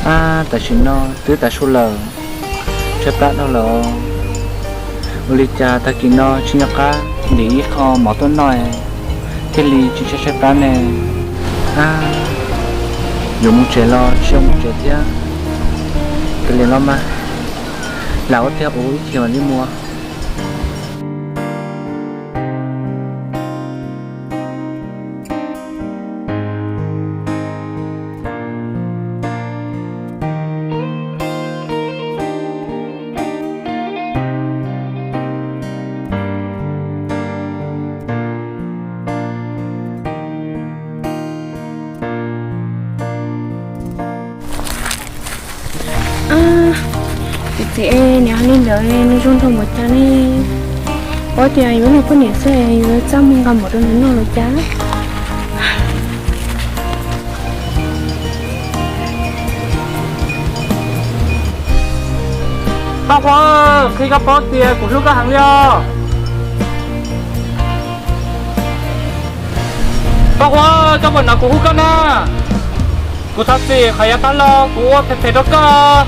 Ab, tam sim no twb tav su lawm, tshaib plab dhau lawm. Ua li cas tag kis no tsis nco qab ntim ib qho mov tuaj noj thiaj li tsis tshaib tshaib plab ne? Ab, yuav mus tsev los tsis mus tsev thiab. Kav liam los mas, lam ua tiag ua ib chim mam li mus. Kuv txiv, nws hais li ntawd nws zoo nraug npaum cas ne? Ua cas yuav los poj niam xwb yuav txaj muag nqa mov rau nws noj los cas? Paj Huab, qhia koj paub tias kuv hlub koj heev li os. Paj Huab, koj puas hnov kuv hu koj na? Kuv thov txim, qhov yav tag los kuv ua phem phem rau koj.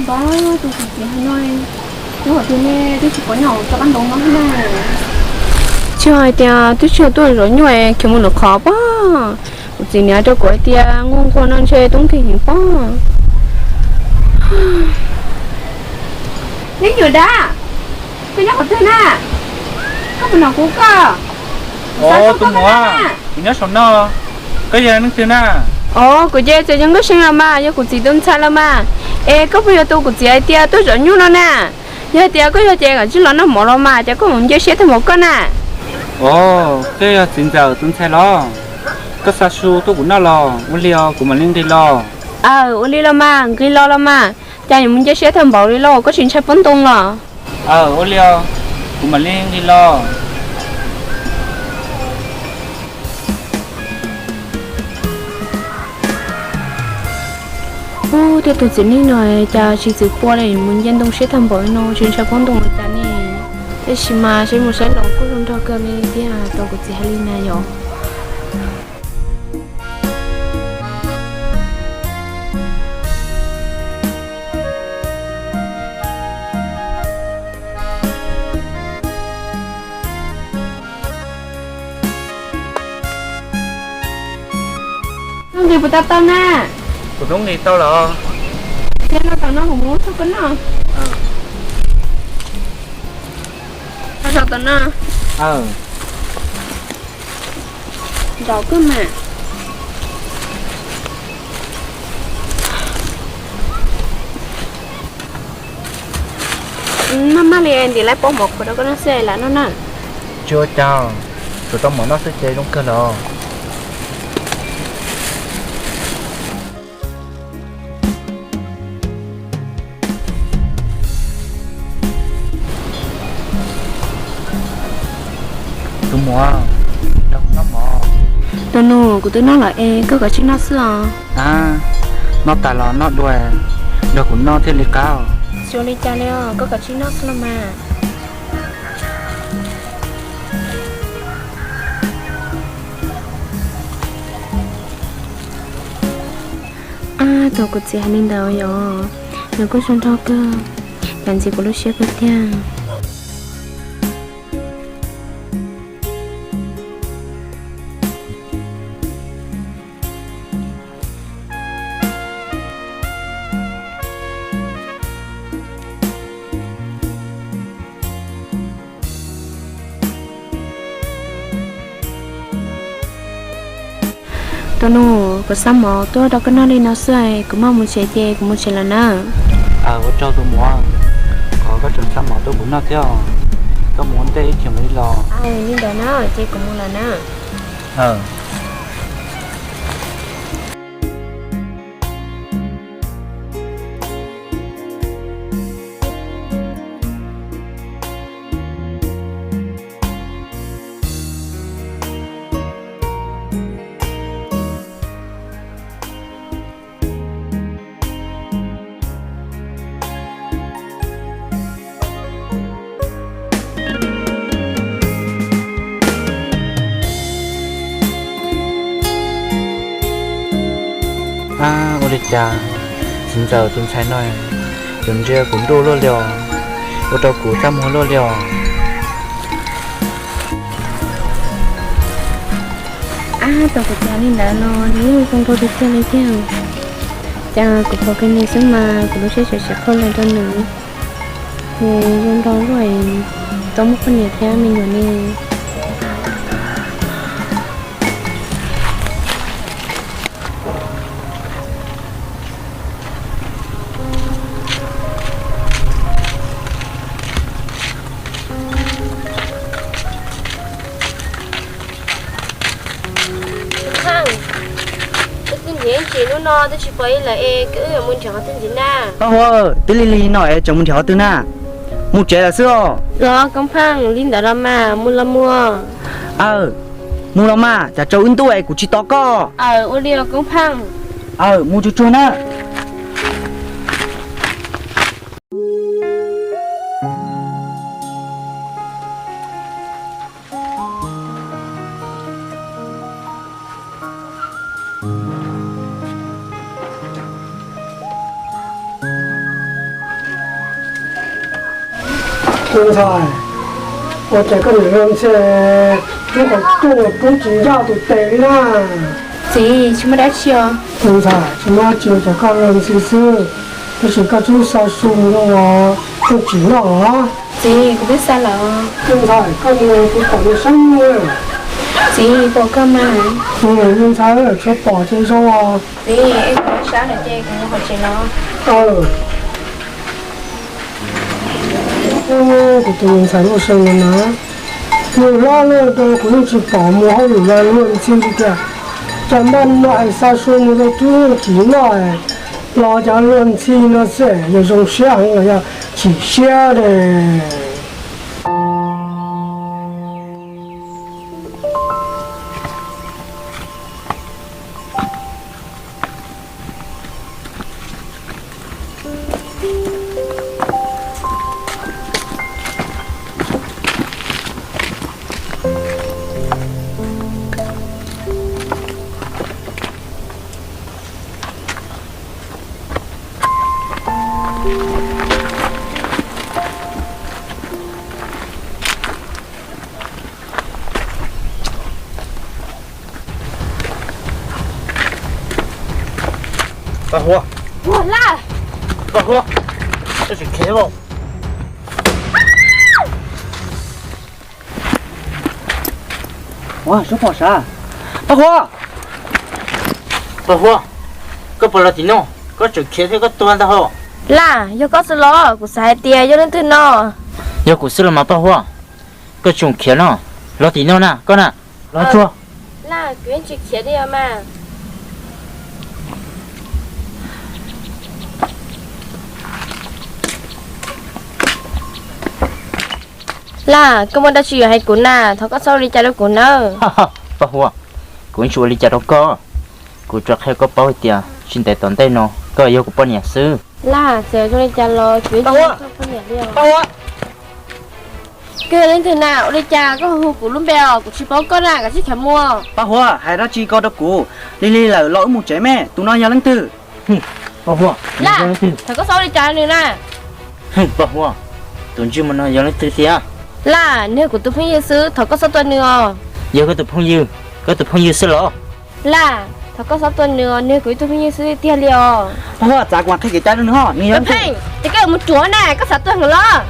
Npawg, tus txiv hais no, twb hais tias nej twb tsis pom nyob rau qab ntoo no thiab na. Tsis hais tias twb tsis yog tuaj zov nyuj khiav mus lwm qhov pob. Kuv txiv niam rau kuv hais tias nquag nquag no ntshe tub nkeeg heev pob. Leej nyuam dab, koj nyob qhov twg na? Koj puas hnov kuv koj? Tus muam, kuv nyob saum no, koj yog leej twg na? Os, kuv ces txawm yog Nkauj See los mas, yog kuv txiv tus ntxhais los mas. Es koj puas yog tus kuv txiv hais tias tuaj zov nyuj no na? Yog hais tias koj yog ces koj cia li los noj mov los mas, ces koj mus nce siab tag npaum koj na. Os, koj yog txiv ntxawm tus ntxhais los? Koj xa su tuaj kuv noj los ua li os, kuv mam li nqis los. Aw, ua li los mas, nqis los los mas, cas yuav mus nce siab tag npaum li los, koj tsis ntshai poob ntoo los? Aw, ua li os, kuv mam li nqis los. Ub, tej tus txiv neej no cas tsis txwm pua li, mus nce ntoo siab tag npaum li no tsis ntshai poob ntoo los cas ne. Tab sis mas saib mus saib los kuj zoo nraug kawg li tiag, tau kuv txiv hais li na yom. Nqis puas tau tau na? Kuv twb nqis tau los. Ces no tom no kuv mus ua rau koj noj. Los tom no. Ntaus koj mas. Maj maj li, ntim lawv pob mov qhuav rau koj noj xwb, lam noj na. Tsis ua cas, tsuas tau mov noj xwb ces zoo kawg los. Tus muam, nrog kuv noj mov. Tus nus, kuv twb noj lawm es koj kav tsij noj xwb os. Ab, noj tas los noj dua, nrog kuv noj thiaj li qab. Tsis ua li cas li os, koj kav tsij noj xwb los mas. Ab, tus kuv txiv hais li ntawd yom, nws kuj zoo nraug kawg, cas ntxim kuv lub siab kawg tiag. Tus nus, kuv xa mov tuaj rau koj noj li no xwb, kuv maj mus tsev ces kuv mus tsev lawm na. Aw, ua tsaug tus muam, qhov koj tseem xa mov tuaj kuv noj thiab. Koj mus ua ntej ib chim mam li los. Aw, li ntawd na, ces kuv mus lawm na. Aw. Ua li cas txiv ntxawm tus ntxhais no yuav ntsia kuv ntuj luaj li os, ua rau kuv txaj muag luaj li os. Ab, tau kuv cas li ntawd los nws yeej zoo nraug tiag tiag li thiab. Cas kuv pom kiag nws xwb mas kuv lub siab tseem sib qhawj los rau nws, ces zoo nraug luaj, tau muaj poj niam thiab me nyuam li. Koob Pheej, wb twb nrhiav ib ntsis hnub no twb tsis pom ib lawm es koj wb yuav mus nrhiav qhov twg ntxiv na? Paj Huab, twb lig lig no es tseem mus nrhiav qhov twg na? Mus tsev lawm xwb os. Los Koob Pheej, li ntawd los mas mus los mus. Aw, mus los mas, tsam tsaus wb ntuj es kuv tsis tos koj. Aw, ua li os Koob Pheej. Aw, mus tsuag tsuag na. Tus ntxhais, ua cas koj niam luag ntxhi rub qhov rooj rub tsis ncaj tus tes li na? Txiv, tsis muaj dab tsi os. Tus ntxhais, tsis muaj dab tsi, cas koj luag ntxhi xwb, tab sis koj twb xa su mus rau uas rooj tsim noj los? Txiv, kuv twb xa lawm. Tus ntxhais, koj mus kuv pom nws sab nus. Txiv, pom koj mas. Tus ntxhais, tsuas pom ces zoo os. Txiv, es kuv sab lawm ces kuv mus hauv tsev los. Kuv tus me ntxhais Nuj See no na, nws hlob luaj rau kuv yeej tsis pom mus hauj lwm los luag ntxhi li tiag. Cas npaj no es xa su mus rau twb tsis noj los cas luag ntxhi no xwb, yog zoo siab heev los yog chim siab ne? Paj Huab. Paj Huab, koj tseem khiav los? Ua, sub pom sav. Paj Huab. Paj Huab, koj puas los tim no? Koj tseem khiav thiab koj tuag ntag hos. Laj, yog koj xwb los? Kuv xav hais tias yog leej twg no. Yog kuv xwb los mas Paj Huab, koj tseem khiav no. Los tim no na koj na. Los tsuag. Laj, kuv yeej tsis khiav li os mas. Laj, koj muaj dab tsi yuav hais kuv na, thov koj txhob ua li cas rau kuv nawb. Paj Huab, kuv yeej tsis ua li cas rau koj. Kuv tsuas qhia koj paub hais tias tsis ntev tom ntej no koj yuav yog kuv poj niam xwb. Laj, txawm zoo li cas los kuv yeej tsis yog koj poj niam li os. Koj yog leej twg na? Ua li cas koj hu kuv lub npe os? Kuv tsis paub koj na, koj tsis khiav mus. Paj Huab, hais dab tsi ko rau kuv? Lig lig lawm los wb mus tsev me, tus no yog leej twg? Paj Huab, Laj, thov koj txhob ua li cas nws na. Paj Huab, tus ntsej muag no yog leej twg thiab? Laj, nws yog kuv tus phooj ywg xwb, thov koj txhob tua nws os. Yog koj tus phooj ywg, koj tus phooj ywg xwb los? Laj, thov koj txhob tua nws os, nws yog kuv ib tug phooj ywg xwb tiag li os. Paj Huab, txav kuv mam qhia kev cai rau nws ho, nws yog Pheej, ces koj yuav mus ruam na, koj xav tua heev los?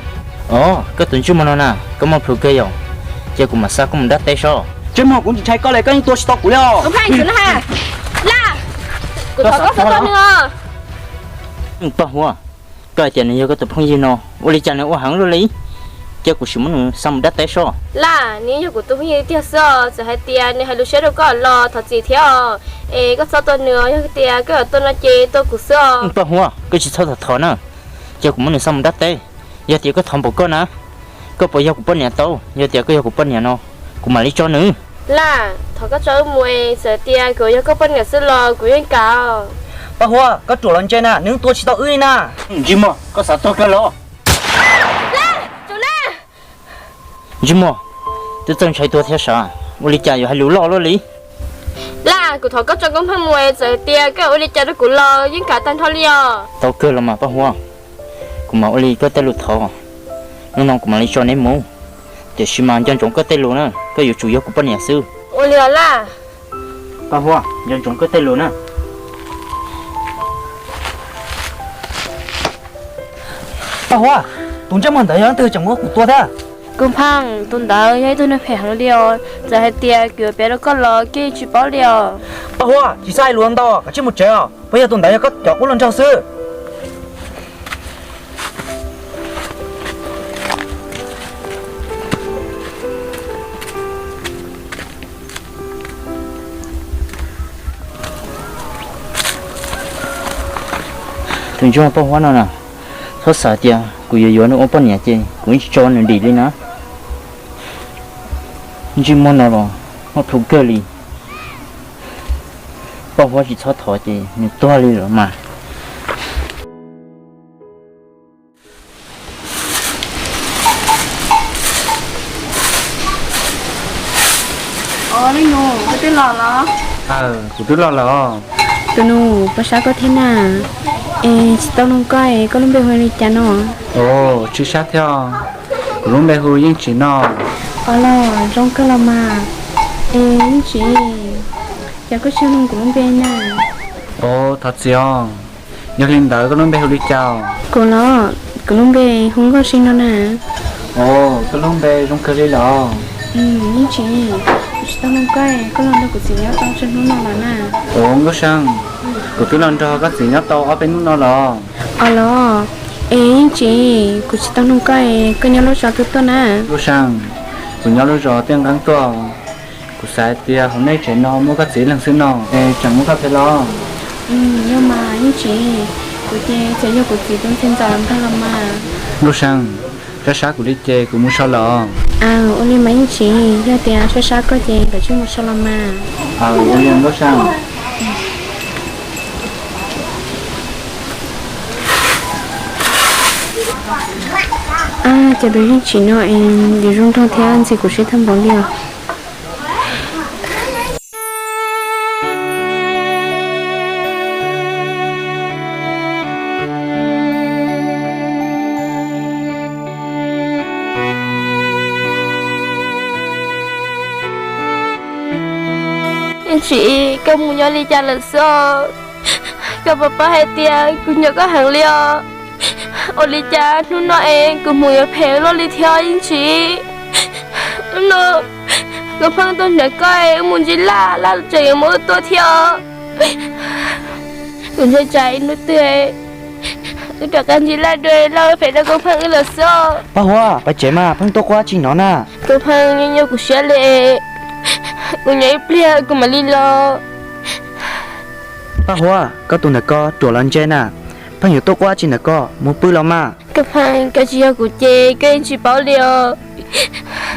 Os, koj tus ntsej muag no na, koj muaj plhus kawg yom, ces kuv mam xa koj mus dab teb so. Ntsej muag, kuv tsis ntshai koj li, koj yeej tua tsis tau kuv li os. Pheej, Laj, kuv thov koj txhob tua nws os. Paj Huab, koj hais tias nws yog koj tus phooj ywg no, ua li cas nws ua heev luaj li? Cia kuv sim muab nws xa mus dab teb so. Laj, nws yog kuv tus phooj ywg tiag xwb os, txawm hais tias nws hais lus siab rau koj los thov txim thiab os. Es koj txhob tua nws os, yog tias koj yuav tua no ces tua kuv xwb os. Paj Huab, koj tsis txhob thov thov na, cia kuv muab nws xa mus dab teb. Yog tias koj thov npaum koj na, koj puas yog kuv poj niam tau? Yog tias koj yog kuv poj niam no, kuv mam li tso nws. Laj, thov koj tso wb mus es, txawm tias kuv yog koj poj niam xwb los kuv yeej kam. Paj Huab, koj ruam los ntse na, nws tua tsis tau wb li na. Ntsej muag, koj xav tuag kawg los? Ntsej muag, twb txawj ntshai tuag thiab sav, ua li cas yuav hais lus loj luaj li? Laj, Kuv thov koj tso Nkauj Pheej mus, txawm hais tias koj ua li cas rau kuv los yeej kam tag nrho li os. Tau kawg los mas Paj Huab, kuv mam ua li koj tej lus thov. Hnub no kuv mam li tso neb mus, tiam sis mas nco ntsoov koj tej lus na, koj yuav tsum yog kuv poj niam xwb. Ua li os Laj. Paj Huab, nco ntsoov koj tej lus na. Paj Huab, tus ntsej muag ntawd yog leej twg tseem muab kuv tua thiab? Nkauj Pheej, tus ntawd yog ib tug neeg phem heev li os, txawm hais tias kuv yuav piav rau koj los koj yeej tsis paub li os. Paj Huab, tsis txhob hais lus ntau, kav tsij mus tsev os, puas yog tus ntawd yog koj cov qub hluas nraug xwb? Tus ntsuag Paj Huab no na, txhob xav tias kuv yuav yuav nws ua poj niam ces kuv yeej tsis tso nws dim li na. Ntsej muag no los muaj plhu kawg li. Paj Huab tsis txhob thov ces nws tuag li los mas. Os, leej nus, koj twb los los? Kuv twb los lawm os. Tus nus, puas sab koj thiab na? Es tsis tau nug koj es koj lub npe hu li cas no? Os, tsis sab thiab. Kuv lub npe hu Yeej Tsim no. Os los, zoo kawg los mas. Es Yeej Tsim, cas koj tsis nug kuv lub npe na? Os, thov txim os. Yog li ntawd koj lub npe hu li cas? Kuv los, kuv lub npe hu Nkauj Seej no na. Os, koj lub npe zoo kawg li los. Yeej Tsim, kuv tsis tau nug koj, koj los nrog kuv txiv nyob tau tsawg hnub no los na? Os Nkauj Seej, kuv twb los nrog koj txiv nyob tau ob peb hnub no los. Os los, es Yeej Tsim, kuv tsis tau nug koj, koj nyob lub zos twg tuaj na? Nkauj Seej, kuv nyob lub zos Tiaj Nqeeb tuaj. Kuv xav hais tias hauv nej tsev no muaj koj txiv leeg xwb no es tseem muaj koj thiab los? Yog mas Yeej Tsim, kuv ces txawm yog kuv txiv tus ntxhais ntxawm ntag los mas. Nkauj Seej, sab sab kuv li ces kuv mus so lawm. Aw, ua li mas Yeej Tsim, yog tias sab sab koj ces koj cia li mus so los mas. Aw, ua li Nkauj Seej. Ab, cas tus Yeej Tsim no es zoo nraug thiab ntxim kuv siab tag npaum li os. Yeej Tsim, koj mus nyob li cas lawm xwb os? Koj puas paub hais tias kuv nyiam koj heev li os? Ua li cas hnub no es kuv hmoov yuav phem luaj li thiab Yeej Tsim? Hnub no Nkauj Pheej tuaj nrhiav koj es wb mus ntsib Laj, Laj tseem yuav muab wb tua thiab os. Kuv ntshai tsam ib hnub twg wb rov qab ntsib Laj dua, Laj ua phem rau Nkauj Pheej wb lawm xwb os. Paj Huab, pais tsev mas, Pheej tuaj quaj tsi no na? Nkauj Pheej, nyuaj nyuaj kuv siab li, kuv nyob ib pliag kuv mam li los. Paj Huab, koj tus ntawm ko ruam los ntse na, Pheej yuav tuaj quaj tsi ntawm ko, mus pw los mas. Nkauj Pheej, koj tsis yog kuv ces koj yeej tsis paub li os.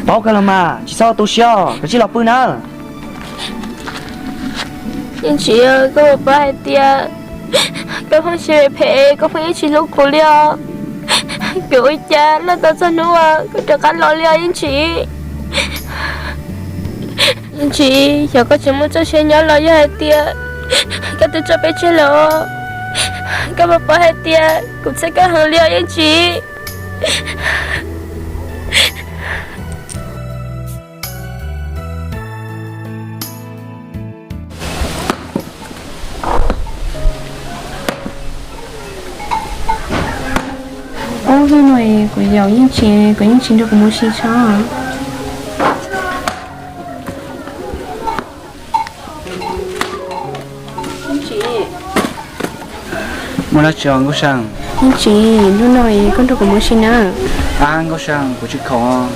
Paub kawg los mas, tsis txhob tu siab, koj cia li los pw na. Yeej Tsim, koj puas paub hais tias Nkauj Pheej siab phem, Nkauj Pheej yeej tsis hlub kuv li os. Kuv ua cas noj tau txog hnub uas kuv rov qab los li os Yeej Tsim. Yeej Tsim, xyov koj tsis muaj txoj sia nyob los yog hais tias koj twb tso peb tseg lawm os. Koj puas paub hais tias kuv txhawj koj heev li os Yeej Tsim. Ub, hnub no kuv yaum Yeej Tsim, kuv Yeej Tsim nrog kuv mus ua si tso. Muaj dab tsi os Nkauj Seej? Yeej Tsim, hnub no koj nrog kuv mus ua si na. Ab Nkauj Seej, kuv tsis khoom,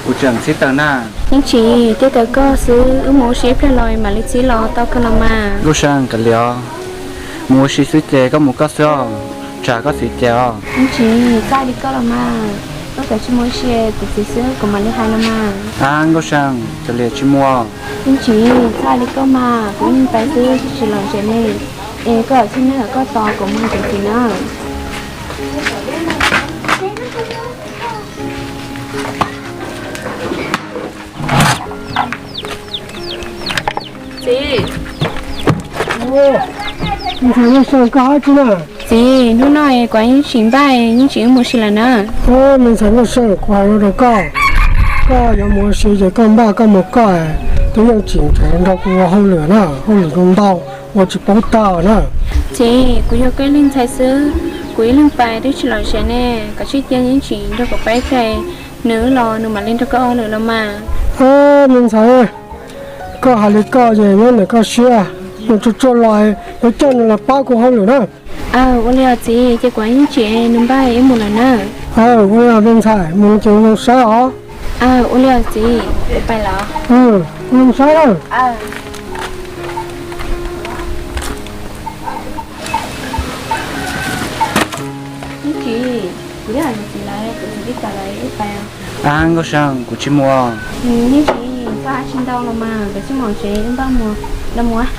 kuv tseem txhib tawm na. Yeej Tsim, txhib tawm koj xwb, wb mus ua si ib pliag los mam li txhib los tau kawg los mas. Nkauj Seej, kav liam os, mus ua si xwb ces koj mus koj xwb os, tsam koj txiv ces os. Yeej Tsim, txhob li koj los mas, koj kav tsij mus ua si, kuv txiv xwb kuv mam li hais los mas. Ab Nkauj Seej, kav liam tsis mus. Yeej Tsim, txhob li koj mas, kuv ib leeg pais xwb tsis los ntsev ne, es koj txhob nyob ntawm koj tos, kuv mus hais kuv txiv na. Txiv, Me ntxhais Nkauj Seej, koj hab tsi na? Txiv, hnub no kuv yeej tsis npaj, yeej tsis wb mus si lawm na. Me ntxhais Nkauj Seej, kuv hais no rau koj, koj yuav mus ua si ces koj npaj koj mus koj, twb yeej tsis nrog kuv ua hauj lwm na, hauj lwm zoo ntau ua tsis paub tag na. Txiv, kuv yog koj ib leeg ntxhais xwb, kuv ib leeg pais twb tsis lom zem ne, koj tsis cia yeej tsis nrog kuv pais ib pliag, nws los nws mam li nrog koj ua hauj lwm los mas. Me ntxhais, koj hais li koj ces nyob ntawm koj siab, nws tsuag tsuag los yuav coj nws los pab kuv hauj lwm na. Aw, ua li os txiv, ces kuv yeej tsis npaj, wb mus lawm na. Aw, ua li os me ntxhais, mus ces zoo saib os. Aw, ua li os txiv, kuv pais lawm. Zoo saib na. Yeej tsis, kuv twb hais kuv txiv lawm, kuv txiv twb tas lawm, wb pais. Ab Nkauj Seej, kuv tsis mus. Yeej tsis, koj hab tsis ntau los mas, koj tsis mus tsev, wb npaj mus, los mus.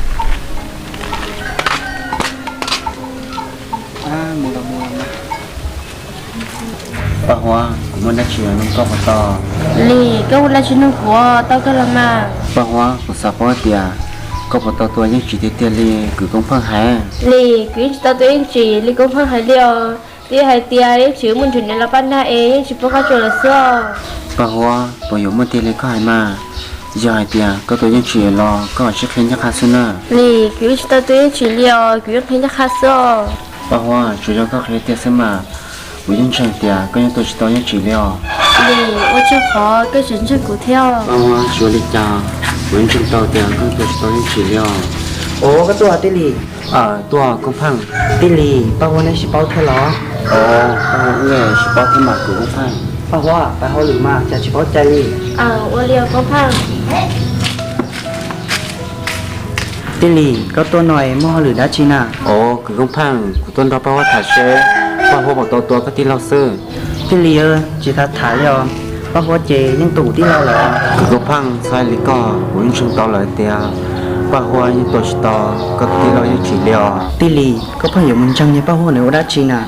Paj Huab, kuv muaj dab tsi yuav nug koj puas tau? Lis, koj muaj dab tsi nug kuv, tau kawg los mas. Paj Huab, kuv xav paub tias koj puas tau tua yeej tsis tiag tiag li kwv Koob Pheej hais. Lis, kuv yeej tsis tau tua yeej tsis li Koob Pheej hais li os. Twb hais tias yeej tsis muaj nrug niam los pab nag es yeej tsis pub qab tsuas lawm xwb. Paj Huab, puas yuav muaj tiag li koj hais mas? Yog hais tias koj tua yeej tsis los koj mam sib qhia ncaj qha xwb na. Lis, kuv yeej tsis tau tua yeej tsis li os, kuv yeej qhia ncaj qha xwb os. Paj Huab, tsuas yog koj qhia tiag xwb mas, kuv yeej ntseeg tias koj yeej tua tsis tau yeej tsis li os. Lis, ua tsaug qhov koj tseem ntseeg kuv thiab. Paj Huab, tsis ua li cas, kuv yeej ntseeg tau tias koj tua tsis tau yeej tsis li os. Os, koj tuaj Tij Lis. Tuaj Koob Pheej. Tij Lis, Paj Huab neb sib paub thiab los? Os, Paj Huab wb sib paub thiab mas kwv Koob Pheej. Paj Huab, pais hauj lwm mas cas tsis paub cai li. Ua li os Koob Pheej. Tij Lis, koj tuaj no es muaj hauj lwm dab tsi na? Os, kwv Koob Pheej, kuv tuaj nrog Paj Huab tham seb Paj Huab puas tau tua koj tij laug xwb. Tij Lis, tsis tas tham li os, Paj Huab ces yeej tua kuv tij laug lawm. Kwv Koob Pheej, txhob hais li koj, kuv yeej ntseeg tau lawm tias Paj Huab yeej tua tsis tau koj tij laug yeej tsis li os. Tij Lis, koj pheej yuav mus ntseeg niag Paj Huab nws ua dab tsi na?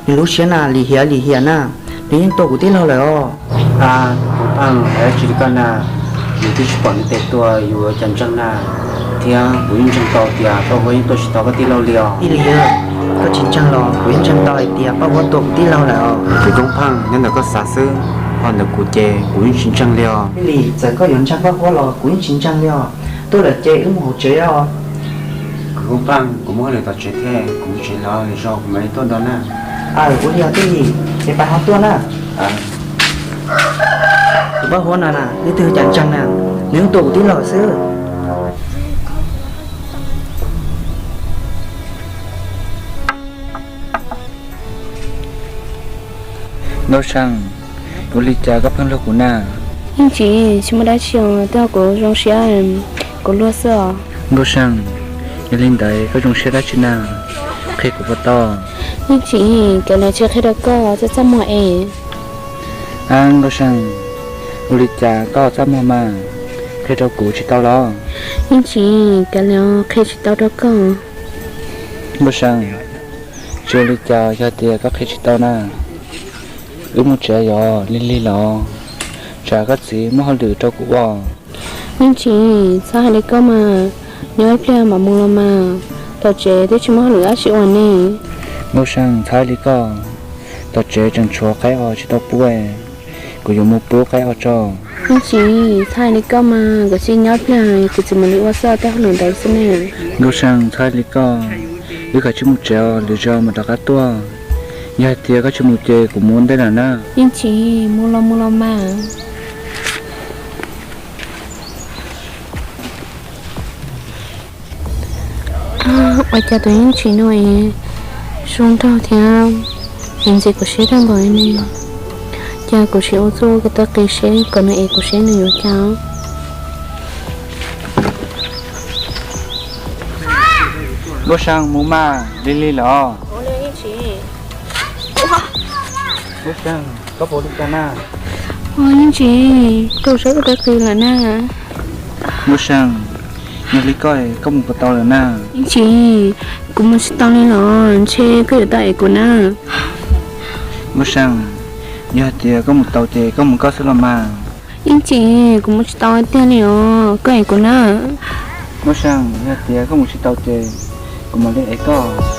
Nws lub siab na lim hiam lim hiam na, nws yeej tua kuv tij laug lawm os. Kwv Koob Pheej, hais dab tsi li koj na? Yus twb tsis pom nws tes tua yus yuav cas ntseeg na, thiab kuv yeej ntseeg tau tias Paj Huab yeej tua tsis tau koj tij laug li os. Tij Lis, koj tsis ntseeg los kuv yeej ntseeg tau hais tias Paj Huab tua kuv tij laug lawm os. Kwv Koob Pheej, nyob ntawm koj xav xwb, ho ntawm kuv ces kuv yeej tsis ntseeg li os. Tij Lis, txawm koj yuav ntseeg Paj Huab los kuv yeej tsis ntseeg li os. Tuaj lawm ces wb mus hauv tsev os. Kwv Koob Pheej, kuv muaj hauj lwm tom tsev thiab, kuv mus tsev lawm, lwm zaus kuv mam li tuaj nrog na. Aw, ua li os Tij Lis, es pais ho tuaj na. Tus Paj Huab no na, leej twg cas ntseeg na, nws yeej tua kuv tij laug xwb. Nkauj Seej, ua li cas koj pheej luag kuv na? Yeej tsis, tsis muaj dab tsi os, twb yog kuv zoo siab, kuv luag xwb os. Nkauj Seej, yog li ntawd koj zoo siab dab tsi na? Qhia kuv puas tau? Yeej tsis, kav liam tsis qhia rau koj, txaj txaj muag es. Ab Nkauj Seej, ua li cas koj txaj muag mas, qhia rau kuv tsis tau los? Yeej tsis, kav liam qhia tsis tau rau koj. Nkauj Seej, tsis ua li cas, yog tias koj qhia tsis tau na, wb mus tsev yom, lig lig los, tsam koj txiv muaj hauj lwm rau kuv ua. Yeej tsis, txhob hais li koj mas, nyob ib pliag mam mus los mas, tom tsev twb tsis muaj hauj lwm dab tsi ua ne. Nkauj Seej, txhob hais li koj, tom tsev tseem tshuav qaib os tsis tau pub, kuv yuav mus pub qaib os tso. Yeej tsis, txhob hais li koj mas, koj cia nyob ib pliag kuv txiv mam li ua xwb tej hauj lwm ntawd xwb ne. Nkauj Seej, txhob hais li koj, wb kav tsij mus tsev os, lwm zaus mam rov qab tuaj. Yog hais tias koj tsis mus ces kuv mus ua ntej lawm na. Yeej tsis, mus los mus los mas. Ua cas tus Yeej Tsim no es zoo nraug thiab, es ntxim kuv siab tag npaum li ne. Cas kuv tsis ua txuj ua ko taw qis seb kom nws ev kuv seb nws yuav cas. Nkauj Seej, mus mas, lig lig lawm. Nkauj Seej, koj puas ua li cas na? Yeej Tsim, kuv siab ko taw qis lawm na. Nkauj Seej, yog li koj, koj mus puas tau lawm na? Yeej Tsim, kuv mus tsis tau li los ntshe koj yuav tau ev kuv na. Nkauj Seej, yog hais tias koj mus tau ces koj mus koj xwb los mas. Yeej Tsim, kuv mus tsis tau tiag li os, koj ev kuv na. Nkauj Seej, yog tias koj mus tsis tau ces Kuv mam li ev koj.